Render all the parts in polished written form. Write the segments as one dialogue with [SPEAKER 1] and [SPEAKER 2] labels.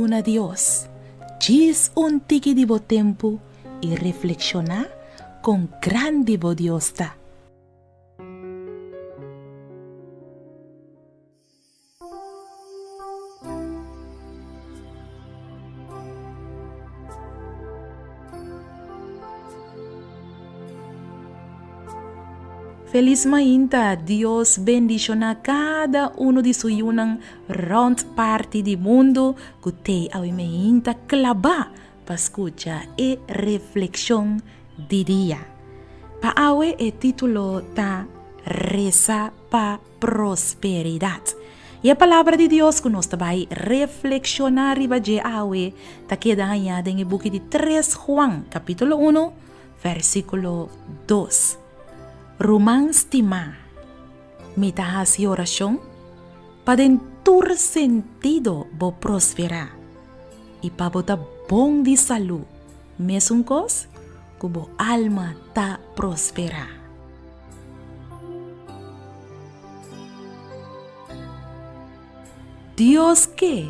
[SPEAKER 1] Duna Dios djis un tiki di bo tempu i reflekshoná kon grandi bo Dios ta. Felis mainta, Dios bendishoná kada unu di su yunan rònt parti di mundu ku tei awe meinta klabá pa skucha e reflekshon di dia. Pa awe e título ta Resa pa Prosperidat. I e Palabra di Dios ku nos ta bai reflekshoná riba dje awe ta keda hañá den e buki di Tres Juan, kapítulo unu, versíkulo dos. Ruman stimá, mi ta hasi orashon pa den tur sentido bo prosperá i pa bo ta bon di salú, mesun kos ku bo alma ta prosperá. Dios ke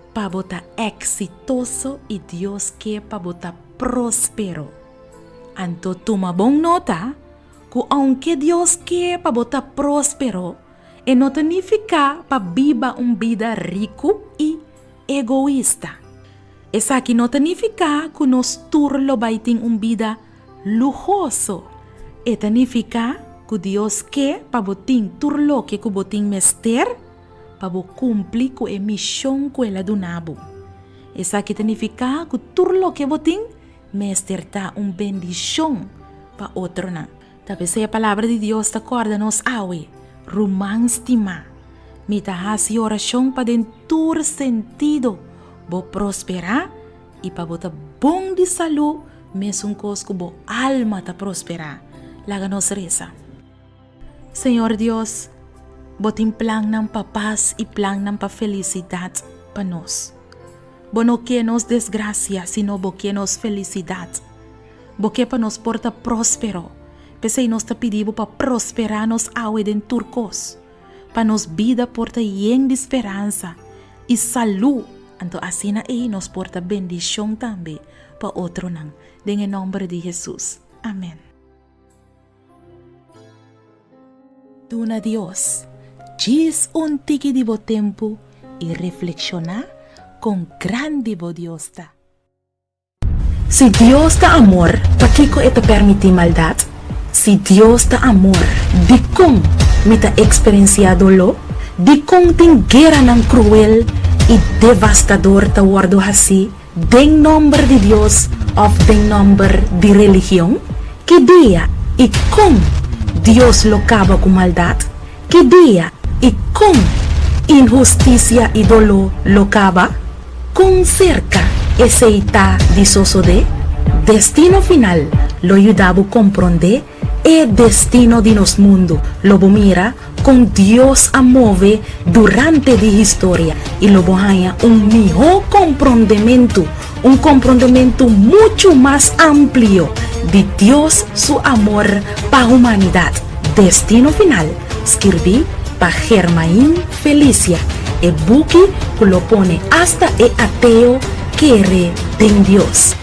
[SPEAKER 1] pa bo ta eksitoso i Dios ke pa bo ta próspero. Anto tuma bon nota ku ounke Dios ke pa bo ta próspero, e no ta nifiká pa biba un bida riku i egoista. Esaki no ta nifiká ku nos tur lo bai tin un bida Luhoso. E ta nifiká ku Dios ke pa bo tin tur loke ku bo tin mester pa bo kumpli ku e mishon ku el a duna bo. Esaki ta nifiká ku tur loke bo tin mester ta un bendishon pa otronan. Ta p'esei e Palabra di Dios ta kòrda nos awe, Ruman stimá, mi ta hasi orashon pa den tur sentido bo prosperá I pa bo ta bon di salú mesun kos ku bo alma ta prosperá. Laga nos resa. Señor Dios, bo tin plannan pa pas i plannan pa felisidat pa nos. Bo no ke nos desgrasia, sino bo ke nos felisidat. Bo ke pa nos por ta próspero. P'esei nos ta pidi bo pa prosperá nos awe den tur kos. Pa nos bida por ta yen di speransa i salú, anto asina ei nos por ta bendishon tambe pa otronan. Den e nòmber di Hesus. Amèn. Duna Dios djis un tiki di bo tempu i reflekshoná kon grandi bo Dios ta. Si Dios ta amor, pakiko e ta permití maldat? Si Dios ta amor, dikon mi ta eksperensiá doló? Dikon tin gueranan kruel i devastador ta wòrdu hasí den nòmber di Dios òf den nòmber di religion? Ki dia i kon Dios lo kaba ku maldat? Ki dia i kon inhustisia i doló lo kaba? Kon serka esei ta di sosodé? Destino Final lo yuda bo komprondé e destino di nos mundu. Lo bo mira kon Dios a move durante di historia i lo bo haña un mihó komprondementu, un komprondementu muchu mas amplio di Dios su amor pa humanidat. Destino Final, skirbí pa Germain Felicia, e buki ku lo pone asta e ateo kere den Dios.